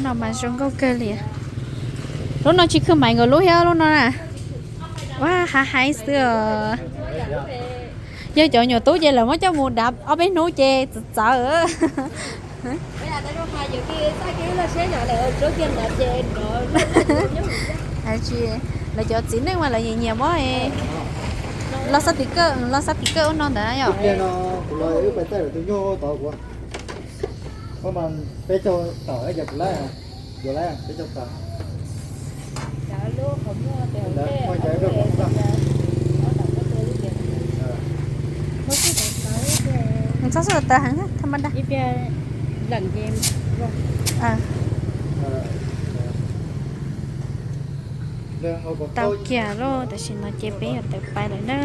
No mas zoo nkauj kawg li. Lub no tsis khwv mais nkaus lub thiab lub no na. Ua hav hais xwb os. Yog cov nyuam tub ces lawv muab coj mus dav ob peb hnub ces txawv txawv. Tsis, lawv cov txiv neej mas lawv nyiam nyiam muab loj xab tiv kawj, loj xab tiv kawj ub no ntawd na yom. Peb caug tawm, yuav lawm peb caug tawm. Txhob xub tawv heev, tham ma da. Tau kiag lauj, tam sim no ces peb yuav tawm pais lawm na.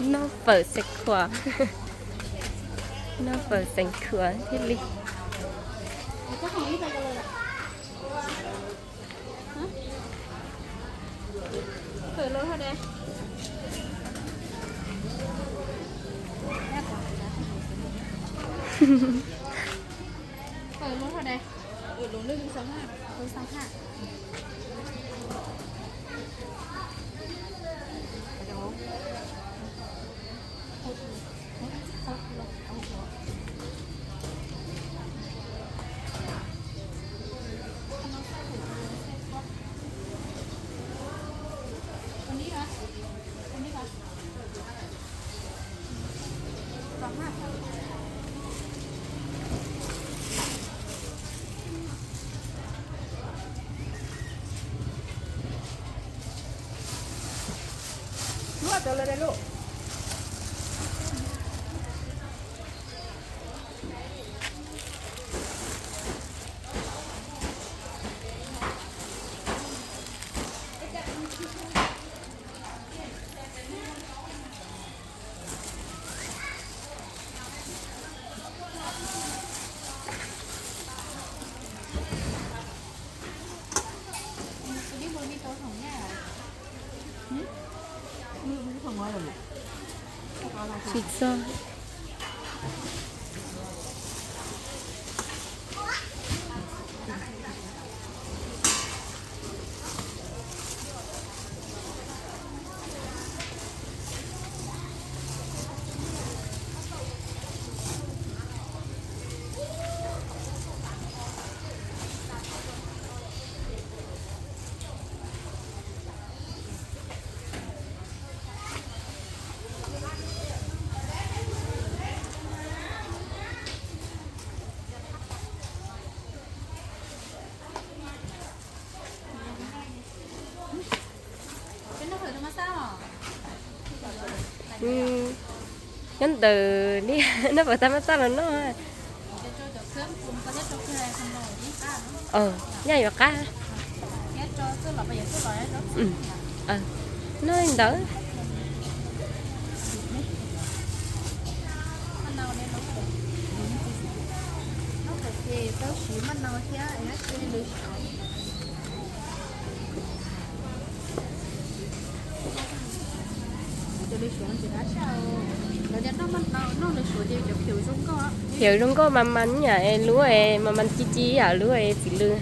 Noj fawm xeev khuam, noj fawm xeev khuam thiaj li. Tsis txog. Nyob ntawm li noj fawm tag mab xaj los noj. Nyaj yuav qab. Noj li ntawd. Phaum zoo nkauj mas mas yam lub mas mas ci ci yam lub txiv lws.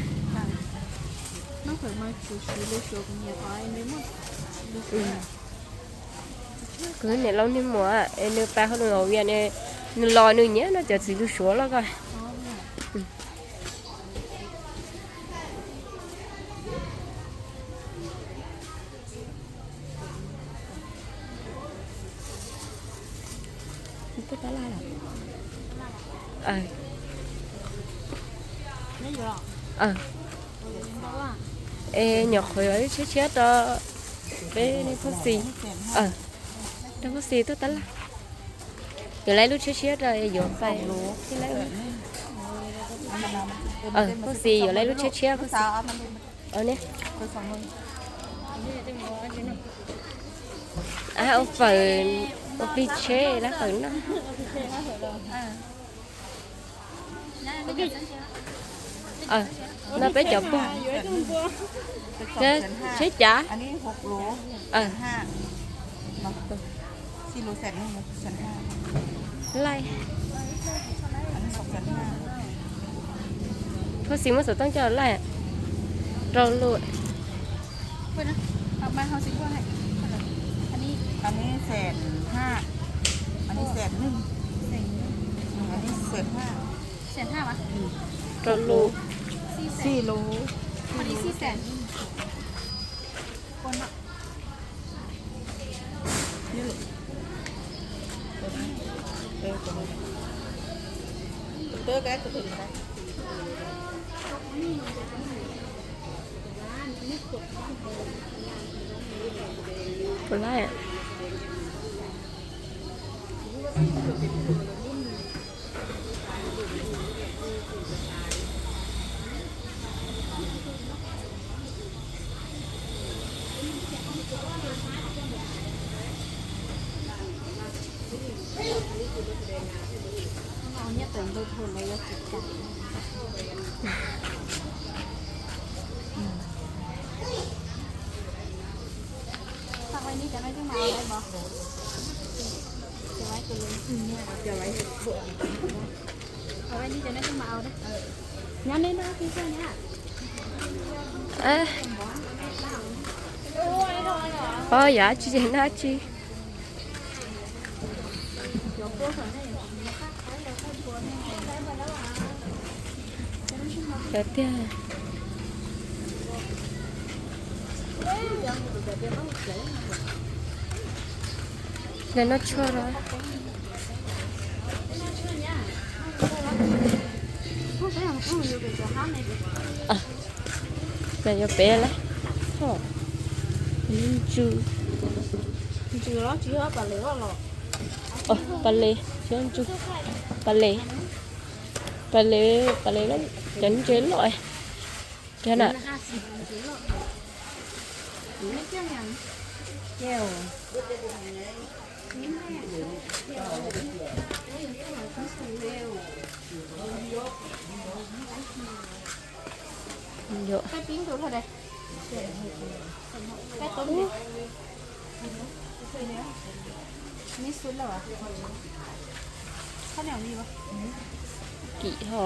Kuv niam laus niag muam es nws pais hauv nws hauv vias, nws los nws nyiam noj cov txiv lws suav loj ko. Es nyuam qhuav yuav lub tshiab tshiab rau peb Phooj Xis. Rau Phooj Xis tuaj tab laj. Yuav lub tshiab tshiab rau yuav pais. Phooj Xis yuav lub tshiab tshiab Phooj Xis. Ua fawm, ua fij tsheb lab fawm noj. No peb cov pog. Tsheb cav. Laij. Phooj Xis muab xov tooj coj laij. Rau lus. Rau lus. Puas laij? Pog yog dab tsi ces noj dab tsi. Cov tiag. Noj tshuaj los. Ces yuav pem lawm. Ntsws. Ntsws los tsis yog pas les los. Pas les, tsis yog ntsws. Pas les. Pas les, pas les cov ntses loj. Cov na. Kim ho.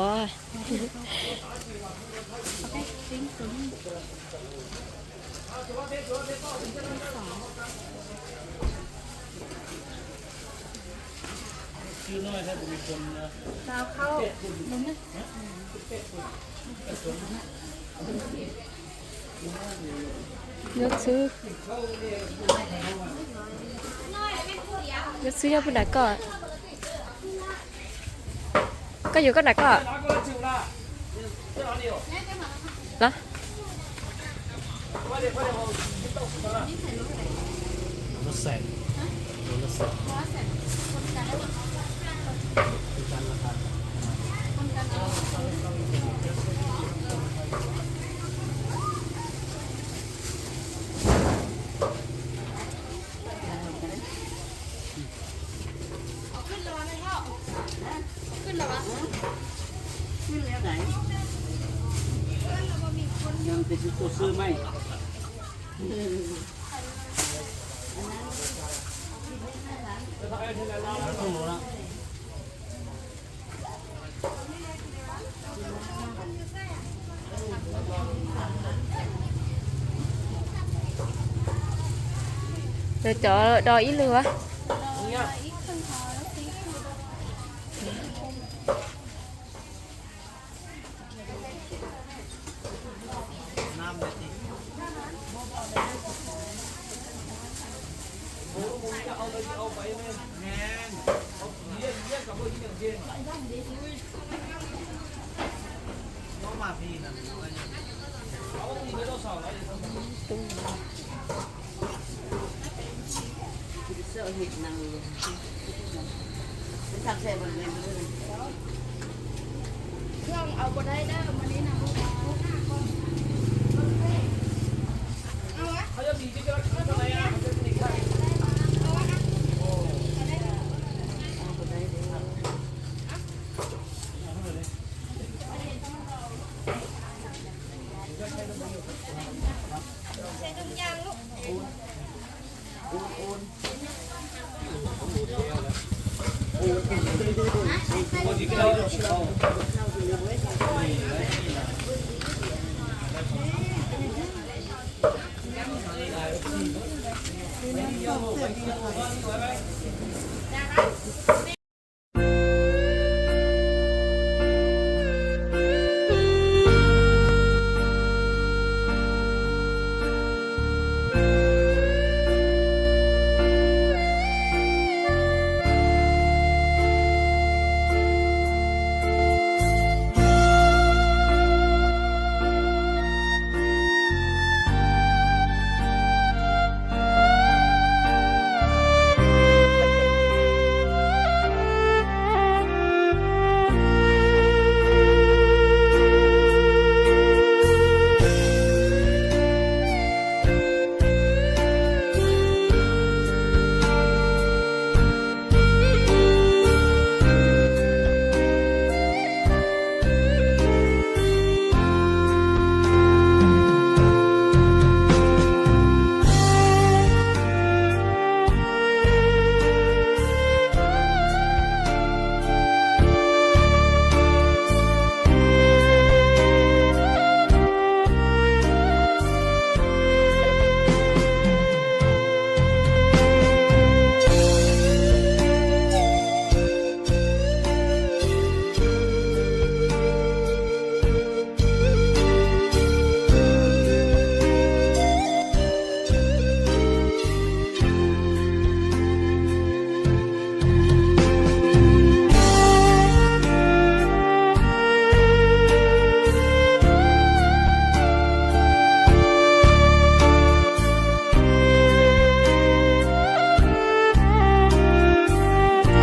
Nyob xwb, nyob xwb nyob puag nram koj. Koj yuav koj nram koj los. Cov do ib lwg a.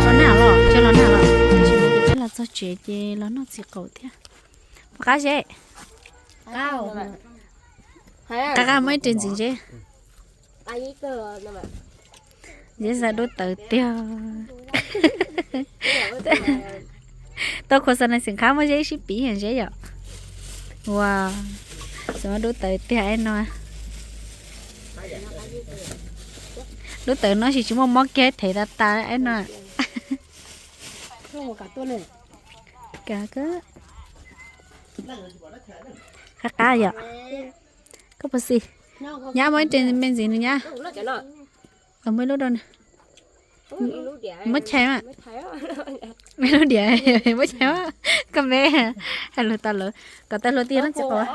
Los nag los, coj los nag los, tab sis mas coj los txog tsev ces los noj txiv qaub thiab. Puas qab zeb? Qab qab, muaj ib re ntxiv zeb. Zeb xav dub tawv tiag. Tau khuav xav na xim qab muaj zeb sib piv zeb yom. Ua, xav muab dub tawv tiag no. Dub tawv no tsis tsis muaj mob kiag thev tas tas no. Qab qab yom. Koj puas xis? Nyab muab ib re me ntxiv nws nyab. Muab ib lub rau nws. Muab chais mas. Lub diam muab chais mas. Koj me hais lus tas lawm kom tau hlua tiag no txiv qaub.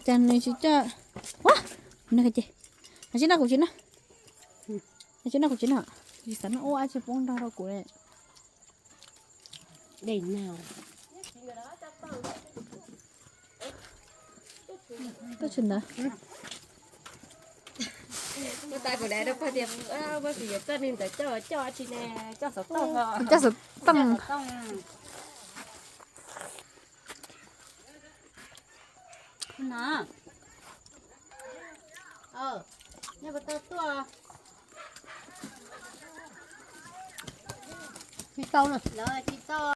Cas nws tsis coj. Ua, nws ces, tsis noj kuv tsis noj. Tsis noj kuv tsis noj. Tsis xav noj ua tsis poob nrog rau kuv. Tuaj tsis ntawd. Ua tas kuv dais rau pog tias, ua kuv yuav coj li ntawd coj coj tsis ne, coj xov tooj. Coj xov tooj. Tsis tau, tsis tau.